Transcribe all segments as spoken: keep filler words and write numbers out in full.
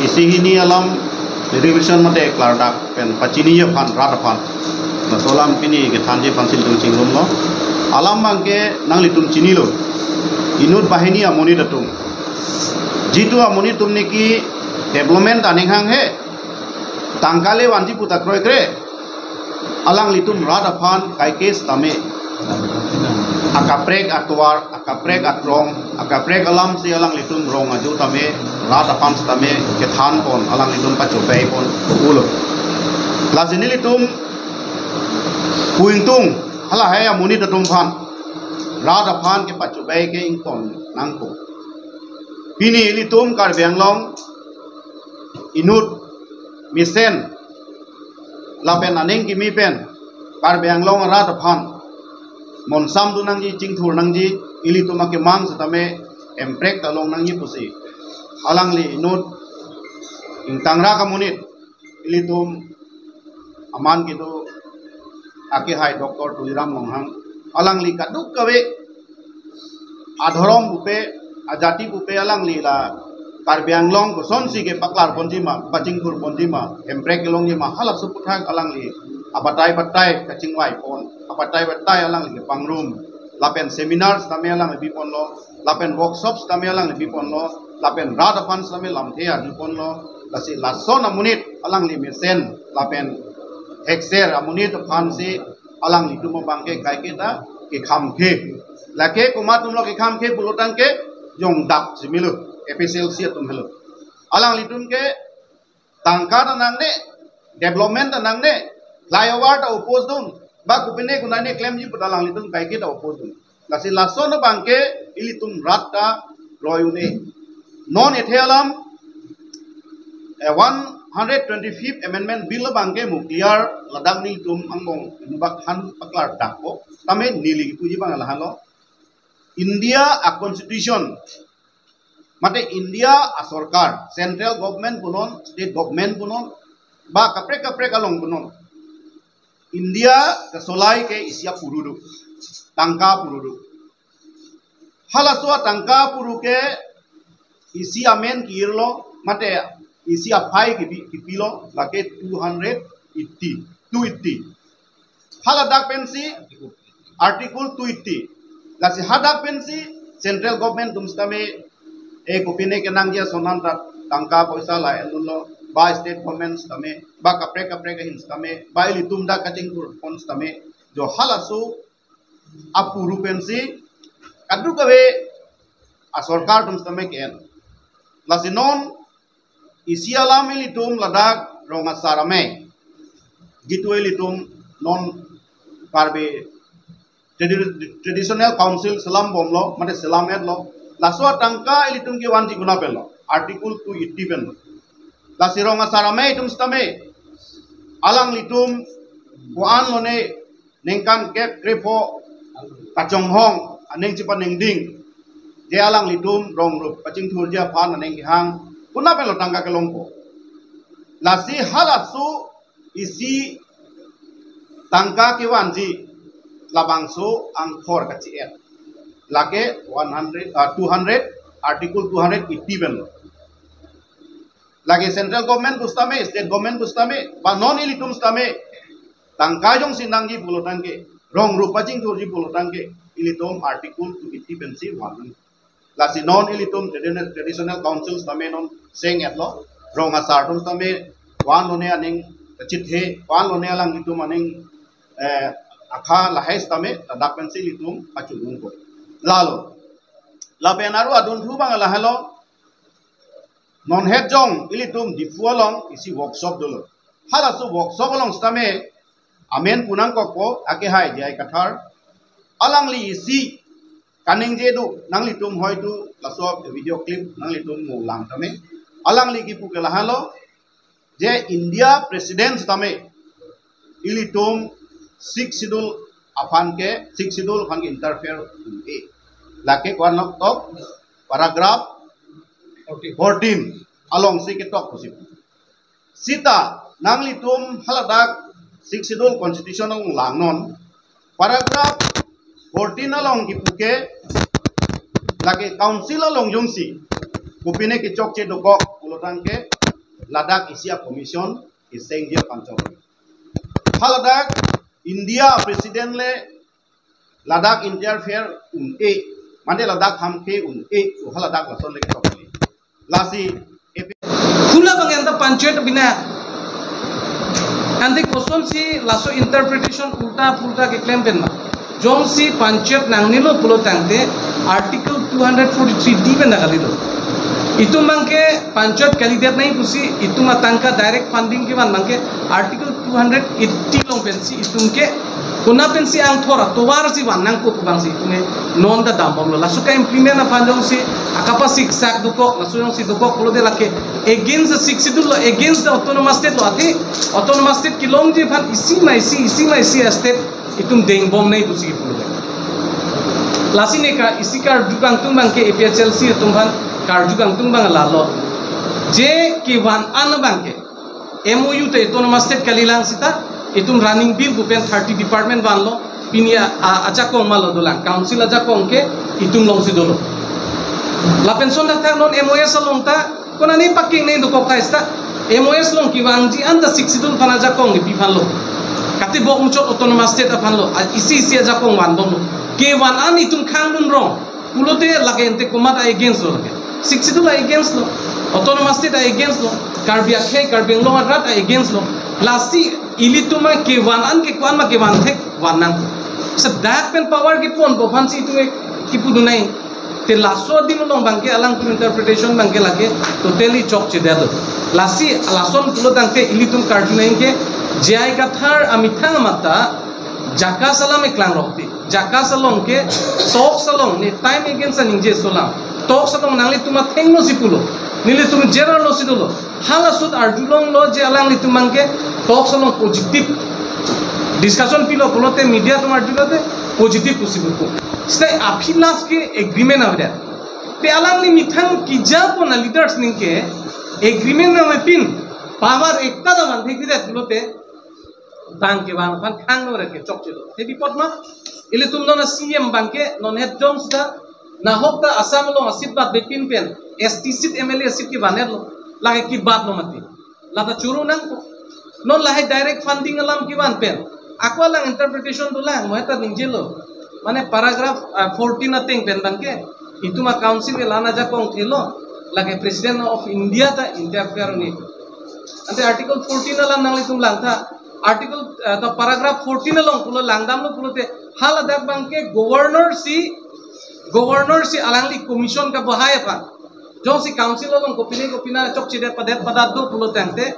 Isi hini alam revision mate klardak pen pachini aphan rat aphan. Laso alam pini kethanji aphan si ilitum chingrumlo. Alam abangke nanglitum chinilo. Inut banghini amonit atum. Jitu amonit atum niki development aning hanghe. Tangka le vanji pu ta kroikre. Alanglitum rat aphan kaike sitame akaprek atovar, akaprek atrong, akaprek alam si alanglitum rong aju tame rat aphan sitame kethan pon, alanglitum pachobei pon ulo. Lasi nelitum pu ingtung halahai amonit atum aphan rat aphan kepachobei ke ington nangpo. Pini ilitum Karbi Anglong inut mesen lapen aning kimi pen Karbi Anglong arat aphan monsam dun nangji, chingthur nangji, ilitum akemang sitame emprek ta long nangji pusi alangli inut ingtangra amonit ilitum aman kedo akehai Doctor Tuliram Ronghang, alangli kadokave adhorom pupe, ajati pupe alangli la Karbi Anglong kosonsi kepaklar ponji ma, pachingthur ponji ma, emprek kelongji ma, halaso aputhak alangli abatai batai kachingvai pon, abatai batai alangli kepangrum, lapen seminar sitame alangli biponlo, lapen workshop sitame alangli biponlo, lapen rat aphan sitame lamthe arjuponlo, lasi lason amonit alangli mesen lapen thekser amonit aphan si alanglitum abangke kaike ta kekhamkhe. Lake komat atumlo kekhamkhe pulo tangke jongdak si melo, A P H L C atum helo. Alanglitum ke tangka ta nangne, development ta nangne, flyover ta oppose dun, ba kopine konane klemji pu ta alanglitum kaike ta oppose dun. Lasi lason abangke ilitum rat ta roi un-e. Non ethe alam, eh, one hundred twenty-fifth Amendment Bill abangke mo clear ladak nelitum angbong inut bak han paklar dakpo. Tame neli puji abang lahelo. India a constitution, mate India a sorkar, central government punon, state government punon, ba kaprek kaprek along punon, India kesolai ke isi apuru do, tangka apuru do. Halaso atangka apuru ke isi amen kirlo, mate isi aphai kipi, kipilo, lake two hundred eighty, two eighty. Haladak pensi Article two eighty. Lasi hadak pensi central government atum sitame, eh, kopine kenangji ason an ta tangka poisa la-endunlo, ba state government sitame, ba kaprek kaprek ahin sitame, ba ilitum dak kachingthur pon sitame, jo halaso apuru pensi kadokave asorkar atum sitame ke-en. Lasi non isi alam ilitum ladak rong asar amei, jitu ilitum non Karbi Tradi-, Traditional Council selam bomlo, mate selam etlo. Laso atangka ilitum kevanji konat penlo, Article two eighty penlo. Lasi rong asar amei atum sitame, alanglitum ko-an lone ningkan kep krepho kachonghong aning chepaningding, je alanglitum rong rup pachingthurji aphan aning kehang, konat penlo tangka kelongpo. Lasi halaso isi tangka kevanji labangso angthor kachi-et, lake one hundred, ah, two hundred, Article two hundred eighty penlo. Lake central government pu sitame, state government pu sitame, ba non ilitum sitame, tangka jongsi nangji pulo tangke, rong rup pachingthurji pulo tangke, ilitum Article two eighty pensi van. Lasi non ilitum traditional, traditional council sitame non seng etlo, rong asar atum sitame, ko-an lone aning kachithe, ko-an lone alanglitum aning, eh, akha lahai sitame, ladak pensi ilitum pachunungpo. Lalo, lapen aru adunthu abang lahelo, non het jong ilitum Diphu along isi workshop dolo. Halaso workshop along sitame amen pu nangkokpo, akehai J I Kathar. Alangli isi kaningje do, nanglitum hoitu laso video clip nanglitum mo lang tame. Alangli kipu ke lahelo, je India President sitame ilitum Sixth Schedule aphan ke, Sixth Schedule aphan ke interfere un-e. Lake ko-an nok tok, paragraph fourteen alongsi ketok pusi. Sita nanglitum haladak Sixth Schedule Constitution along langnon, paragraph fourteen along kipu ke, lake council along jongsi kopine kechokche dokok pulo Rangke ladak isi a-commission kesengji a-Panchayat. Haladak India President le ladak interfere un-e, mane ladak hamke un-e, haladak lason le ketok kali. Lasi, epi- Hula bang anta Panchayat bina. Ante kosonsi laso interpretation ulta pulta keklem pen ma. Jongsi Panchayat nangnelo pulo tangte Article two hundred forty-three D pen kalilo. Itum bangke Panchayat kalidet nangji pusi itum atangka direct funding kevan bangke Article two hundred eighty along pensi itum ke kona pensi angthor atovar si van nangkok bangsi itum ke non ta dambomlo. Laso ka-implement aphan jongsi akapa siksak dokok, laso jongsi dokok pulote lake against the Sixth Schedule lo, against the autonomous state lo, athe autonomous state kelongji aphan isi ma isi, isi ma isi a-state itum dengbom nangji pusi pulo. Lasi ne ka isi karju kangtung bangke A P H L C atum aphan karju kangtung bang lalo. Je kevan an bangke M O U te autonomous state kalilang sita, itum running bill pu pen thirty department vanlo, pini a, a, ajakong malo dolang, council ajakong ke itum alongsi dolo. Lapen son dak thak non M O S along ta, kona ne paking ne dokok ta ista, M O S along kevangji anta Sixth Schedule aphan ajakong kepi aphanlo. Katibok muchot autonomous state aphanlo, a, isi isi ajakong vanbomlo. Kevan an itum khangdun rong pulote lake ante komat a-against lo lake. Sixth Schedule a-against lo. Autonomous state a-against lo. Karbi akhei, Karbi Anglong arat a-against lo. Lasi ilitum ma kevan an ke ko-an ma kevan thek van nang. Sedak pen power kepon ko aphansi itum ke kipudun nangji. Te laso adim along bangke alangtum interpretation bangke lake totally chokchedet lo. Lasi lason pulo tangte ilitum karju nangji ke J I Kathar amethang mata JACAS alam eklang rok ti. JACAS along ke talks along ne time against aningje aso alam. Talks along nanglitum athengno si pulo. Nelitum general lo si dolo. Halaso arjulonglo je alanglitum bangke talks along positive discussion pilo pulote media atum arjulote positive pusi pupo. Stai aphi last ke agreement avedet. Te alangli methang keja pon a-leaders ningke agreement nangpepin power ekta ta vanthekthedet pulote bangke bang aphan khangno re ke chokchelo. Te bipot ma, ilitum non a-C E M bangke non het jong sita, nahok ta Assam along a-seat bat bepin pen S T seat, M L A seat kevanetlo, lake kebatlo mati. Lata choro nangkok. Non lahai direct funding alam kevan pen ako alang interpretation dolang, mo heta ningjelo. Mane paragraph, ah, fourteen ateng pen bangke itum a-council ke la-an ajakong thelo, lake President of India ta interfere un-e. Ante Article fourteen alam nanglitum langtha. Article, eh, to paragraph fourteen along pulo langdamlo pulote haladak bangke governor si, governor si alangli commission kabahai aphan. Jongsi council along kopine kopine chokchedet padet padat do pulo tangte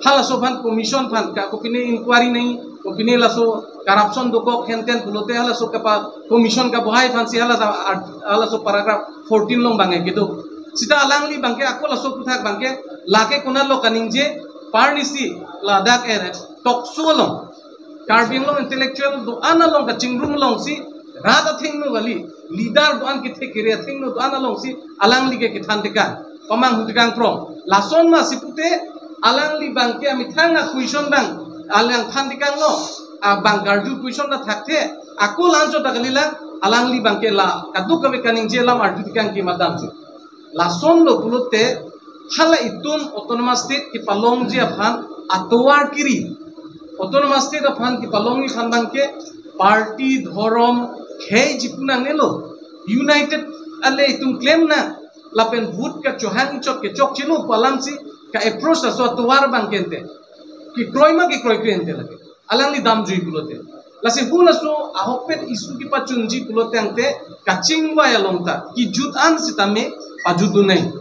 halaso aphan commission aphan ka kopine inquiry nangji, kopine laso corruption dokok henten pulote halaso kapa commission kabahai aphansi hala ta art-, halaso paragraph fourteen along bangke kedo. Sita alangli bangke ako laso aputhak bangke lake konatlo kaningje, parnisi ladak er talk show along Karbi Anglong intellectual do-an along kachingrum alongsi rat athengno kali, leader do-an kethe kere athengno do-an alongsi alangli ke kethan tekang, pamanghu tekang prong. Lason masi pute alangli bangke amethang a-question bang alang than tekanglo, abang karju question ta thakthe, ako la-anchot ta kalilang, alangli bangke la kadokave kaningje alam arju tekang ke madam chu. Lasonlo pulote hala itum autonomous state kepalongji aphan atovar kiri. Autonomous state aphan kepalongji aphan bangke party, dhorom, khei jipu nangnelo. United ale itum klem nang. Lapen vote kachohang ichot ke chokchelo pu alamsi ka-approach laso atovar bangke ante. Kekroi ma kekroikre ante lake. Alangli damjui pulote. Lasi hu laso ahokpet issue kepachunji pulo tangte kachingvai along ta kejut an sitame pajutdun nangji.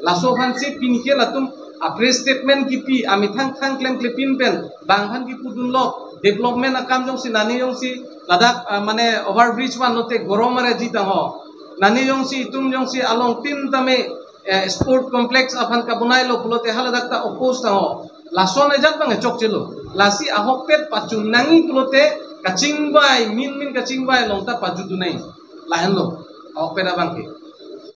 Laso aphansi pini ke latum a-press statement kipi, amethang thang klemklepin pen bang aphan kipudunlo, development akam jongsi nane jongsi ladak, ah, mane overbridge vanlote gorom are ji tangho. Nane jongsi itum jongsi along tin tame, eh, sport complex aphan kabonailo pulote haladak ta oppose tangho. Lason ajat bang chokchelo. Lasi ahokpet pachun nangji pulote kachingvai, min min kachingvai along ta pajutdun nangji. Lahenlo ahokpet abangke.